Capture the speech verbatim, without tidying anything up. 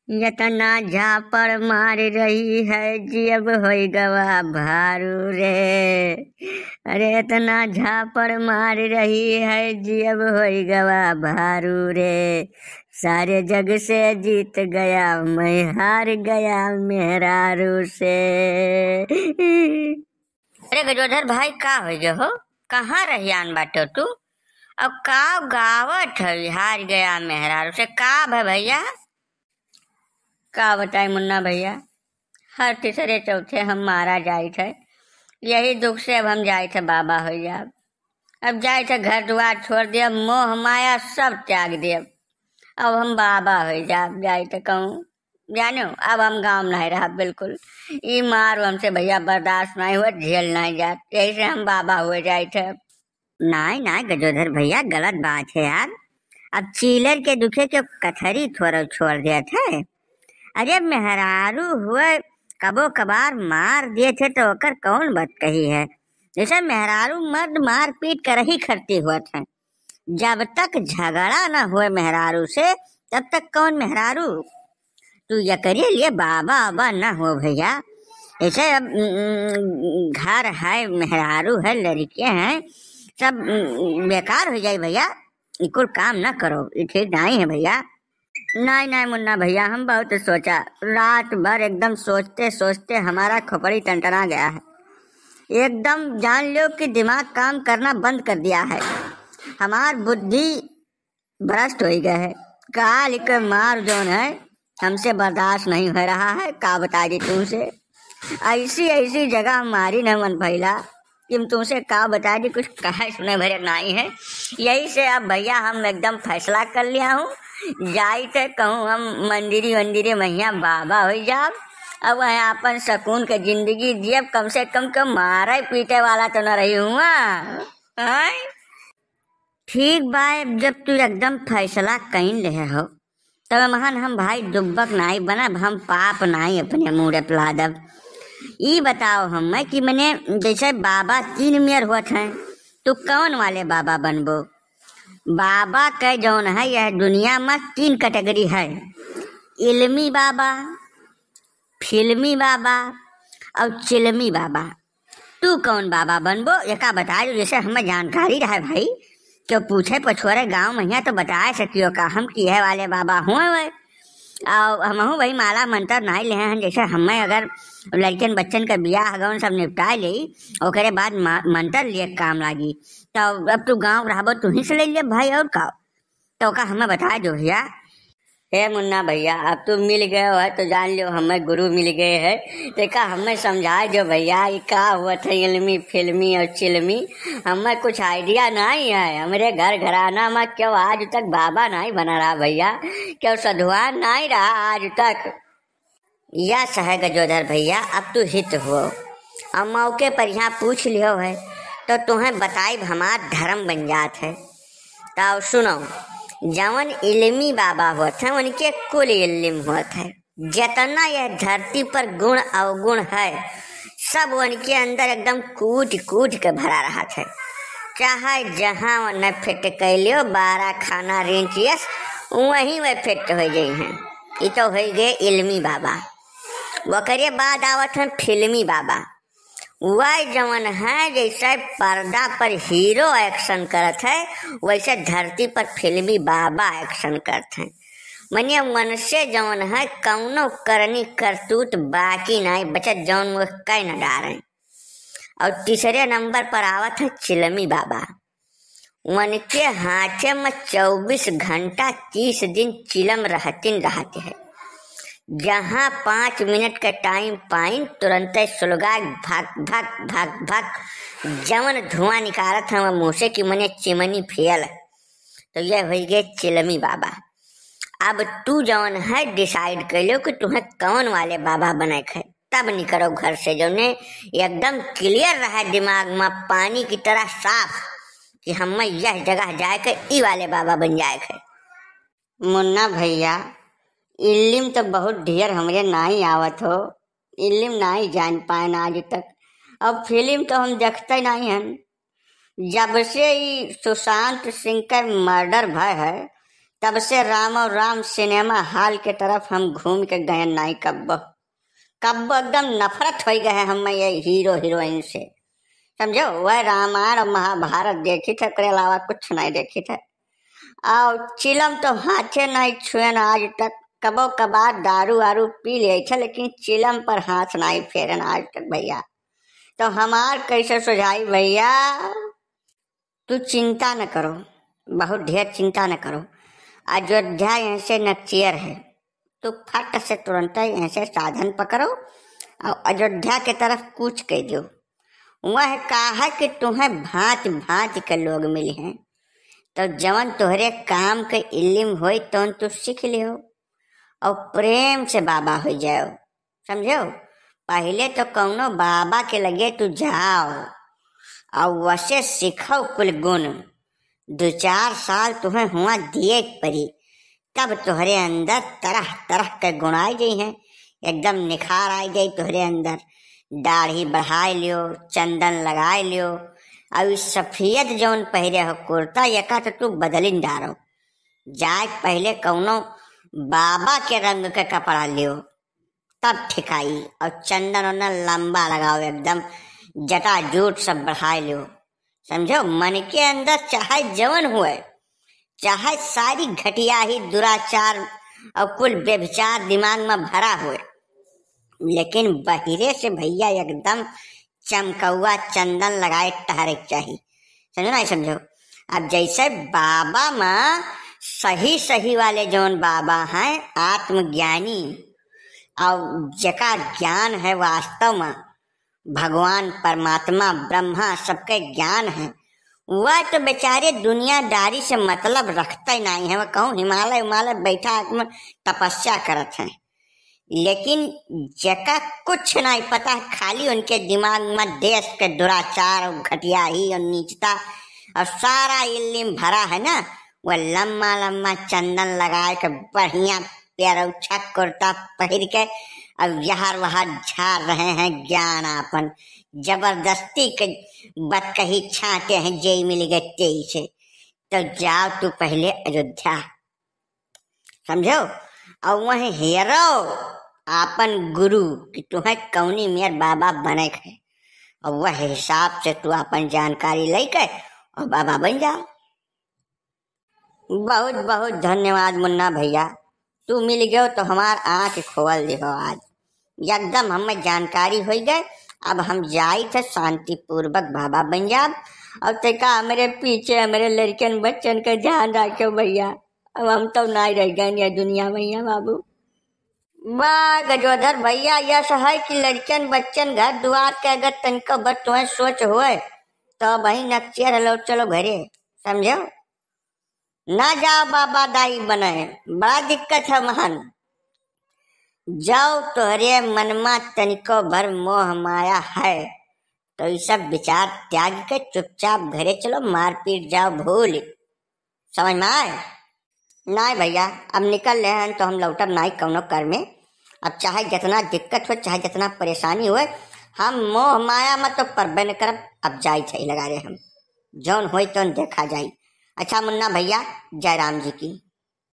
यतना झापड़ मार रही है, जियब होई गवा भारू रे। अरे, इतना झापड़ मार रही है, जियब होई गवा भारू रे। सारे जग से जीत गया, मैं हार गया मेहरारू से। अरे गजोधर भाई, का होइ गयो हो? कहाँ रहियान बाटो तू? अब का गावत है, हार गया मेहरारू से? का भय भैया? का बताई मुन्ना भैया, हर तीसरे चौथे हम मारा जाइत है। यही दुख से अब हम जाइत है बाबा होइ जाब। अब जाइत है घर दुआर छोड़ देब, मोह माया सब त्याग देब। अब हम बाबा होइ जाब, जाइत है कहूँ, जानो, अब हम गाँव में नहीं रहब बिल्कुल। ई मार हमसे भैया बर्दाश्त नहीं हुआ, झेल नहीं जात, यही से हम बाबा होइ जाइत है। नाई, नाई गजोधर भैया, गलत बात है यार। अब चीलर के दुखे के कथरी थोड़ा छोड़ देत है। अरे मेहरारू हुए, कबो कबार मार देत है तो ओकर कौन बात कही है? जैसे मेहरारू मर्द मारपीट कर ही खरती होत है। जब तक झगड़ा ना होए मेहरारू से, तब तक कौन मेहरारू? तू एकरे लिए बाबा बाबा ना हो भैया। ऐसे अब, उम, घर है, मेहरारू है, लड़के हैं, सब, उम, बेकार हो जाए भैया। ई कुल काम ना करो, ई ठीक नहीं है भैया। नहीं, नहीं मुन्ना भैया, हम बहुत सोचा, रात भर एकदम सोचते सोचते हमारा खोपड़ी टनटना गया है। एकदम जान लो कि दिमाग काम करना बंद कर दिया है। हमार बुद्धि भ्रष्ट होइ गए है। काल के मार जौन है, हमसे बर्दाश्त नहीं हो रहा है, का बताई दी तुमसे। ऐसी ऐसी जगह मारी न मन भैला कि हम तुमसे का बताई दी, कुछ कहे सुने भरे नहीं है। यही से अब भैया हम एकदम फैसला कर लिया हूँ, जाइत है कहूँ हम मंदिरी वंदिरी महिया बाबा होइ जाब। अब वहाँ अपन सुकून के जिंदगी जियब, कम से कम के मारे पीटे वाला तो न रही हुआ। हैं? ठीक बा, जब तू एकदम फैसला कइन लेहे हो, तब महन हम भाई दुब्बक नाई बनब, हम पाप नाई अपने मूड़े पे लादब। ई बताओ हमें कि मने जैसे बाबा तीन मेर होत हैं, तू कौन वाले बाबा बनबो? बाबा के जौन है यह दुनिया में तीन category है, इल्मी बाबा, फिल्मी बाबा और चिलमी बाबा। तू कौन बाबा बनबो, एका बताए दो, जैसे हमें जानकारी रहे भाई। क्यों पूछे पछोरे गाँव महिया तो बताए सकियो का हम किहे वाले बाबा हुए हुए। और हमहू भाई माला मंत्र नाई लेहे हैं, जैसे हमें अगर लड़कन बच्चन का बियाह गौन सब निपटाए ले, ओकरे बाद मा-, मंत्र लिए काम लागी। तो अब तू गाँव रहबो, तू ही से ले ले भाई, और का? तो का हमें बता दो भैया। हे मुन्ना भैया, अब तू मिल गए हो तो जान लो हमें गुरु मिल गए है। देखा हमें समझा दो भैया, ये का हुआ था इल्मी फिल्मी और चिलमी, हमें कुछ idea नहीं है। हमरे घर घराना में क्यों आज तक बाबा नहीं बना रहा भैया, क्यों सधुआन नहीं रहा आज तक। यस है गजोधर भैया, अब तू हित हो और मौके पर यहाँ पूछ लियो है, तो तुम्हें बताइब हमार धर्म बन जात है। तो सुनो, जवन इल्मी बाबा होत हैं, उनके कुल इल्म होत है। जितना यह धरती पर गुण अवगुण है, सब उनके अंदर एकदम कूट कूट के भरा रहत है। चाहे जहाँ न फिट कर लियो, बारह खाना रेंच यस, वहीं वे फिट हो गए हैं। ये तो हो गए इल्मी बाबा। ओकरे बाद आवत हैं फिल्मी बाबा। वह जवन है, जैसे पर्दा पर हीरो action करत है, वैसे धरती पर फिल्मी बाबा action करत हैं। मने उनसे जवन है, कौनो करनी करतूत बाकी नहीं बचत, जौन वो कह न डारें। और तीसरे नंबर पर आवत है चिलमी बाबा। उनके हाथे में चउबीस घंटा तीस दिन चिलम रहतिन रहत है। जहाँ पाँच मिनट का time पाइन, तुरंते सुलगा भक भक भक भक, जवन धुआं निकारत है वो मुँह से कि मने चिमनी फेल। तो ये होइ गए चिलमी बाबा। अब तू जवन है decide कर लो कि तुम्हें कौन वाले बाबा बने के है, तब निकलो घर से, जौने एकदम clear रहे दिमाग में पानी की तरह साफ कि हमें यह जगह जाए के ई वाले बाबा बन जाए के। मुन्ना भैया, इल्लिम तो बहुत ढेर हमरे नाई आवत हो, इल्लिम नाई जान पाएन आज तक। अब फिल्म तो हम देखते नहीं हन, जब से ई सुशांत सिंह के murder भय है, तब से राम और राम सिनेमा हॉल के तरफ हम घूम के गए नाई कब्बो। कब्बो एकदम नफरत होइ गए हम ये हीरो हीरोइन से। समझो, वह रामायण और महाभारत देखी थे, ओकरे अलावा कुछ नहीं देखी थे। और चिलम तो हाथे नहीं छुएन आज तक। कबो कबार दारू वारू पी ले थे, लेकिन चिलम पर हाथ नहीं फेरन आज तक भैया। तो हमार कैसे सुझाई भैया, तू चिंता न करो, बहुत ढेर चिंता न करो। अयोध्या यहाँ से नक्चियर है, तू फट से तुरंत यहाँ से साधन पकड़ो और अयोध्या के तरफ कूच कर दो। वह का है कि तुम्हें भांति भांति के लोग मिले हैं, तो जवन तोहरे काम के इल्म होई तवन तू सीख लियो और प्रेम से बाबा हो जाओ। समझो, पहले तो कौनो बाबा के लगे तू जाओ और वसे सीखो कुल गुण। दो चार साल तुम्हें हुआ दिए के परी, तब तोहरे अंदर तरह तरह के गुण आ जाई हैं, एकदम निखार आ जाई तोहरे अंदर। दाढ़ी बढ़ाए लियो, चंदन लगाए लियो, और ई सफेद जौन पहिरे हो कुर्ता, एका तो तू बदलिन डारो। जाए के पहले कौनो बाबा के रंग के कपड़ा लियो, तब ठिकाई। और चंदन वंदन लंबा लगाओ, एकदम जटा जूट सब बढ़ाए लियो। समझो, मन के अंदर चाहे जवन हुए, चाहे सारी घटिया ही दुराचार और कुल व्यभिचार दिमाग में भरा हुए, लेकिन बहिरे से भैया एकदम चमकौआ चंदन लगाए टहरे के चाही। समझो ना, समझो। अब जैसे बाबा में सही सही वाले जौन बाबा हैं आत्मज्ञानी, और जेका ज्ञान है वास्तव में, भगवान परमात्मा ब्रह्मा सबके ज्ञान है, वह तो बेचारे दुनियादारी से मतलब रखते नहीं है, वह कहूँ हिमालय उमालय बैठा आके में तपस्या करत हैं। लेकिन जेका कुछ नहीं पता, खाली उनके दिमाग में देश के दुराचार और घटियाही और नीचता और सारा इल्म भरा है ना, वह लम्मा लम्मा चंदन लगाए के बढ़िया प्यारा उच्छा कुर्ता पहिर के अब यहर वहर झार रहे हैं ज्ञान आपन, जबरदस्ती के बतकही छांटे हैं, जेई मिल गए तेई से। तो जाओ तू पहले अयोध्या, समझो, और वहीं हेरो आपन गुरु कि तुम्हें कौनी मेर बाबा बने के है, और वह हिसाब से तू आपन जानकारी लेके और बाबा बन जाओ। बहुत बहुत धन्यवाद मुन्ना भैया, तू मिल गयो तो हमार आँख खोल दिहो आज। एकदम हमें जानकारी हो गए। अब हम जाई थे शांति पूर्वक बाबा बन जाब। और तेका हमरे पीछे हमरे लड़कन बच्चन का ध्यान रखो भैया, अब हम तो नहीं रह गए ये दुनिया में, या बाबू। वाह गजोधर भैया, यस है कि लड़कन बच्चन घर दुआर के अगर तनिको भर तुम्हें सोच होए तो वही नक्सियर लो, चलो घरे, समझो। ना जाओ बाबा दाई बने, बड़ा दिक्कत है महन। जाओ तोहरे मन मा तनिको भर मोह माया है तो ई सब विचार त्याग के चुपचाप घरे चलो, मारपीट जाओ भूल। समझ में आए? नाय भैया, अब निकल ले हैं तो हम लौटब नाई कौनो कर में। अब चाहे जितना दिक्कत हो, चाहे जितना परेशानी होए, हम मोह माया में तो परबे न करब। अब जाई थे लगा रे हम, जौन होई तौन देखा जाई। अच्छा मुन्ना भैया, जय राम जी की।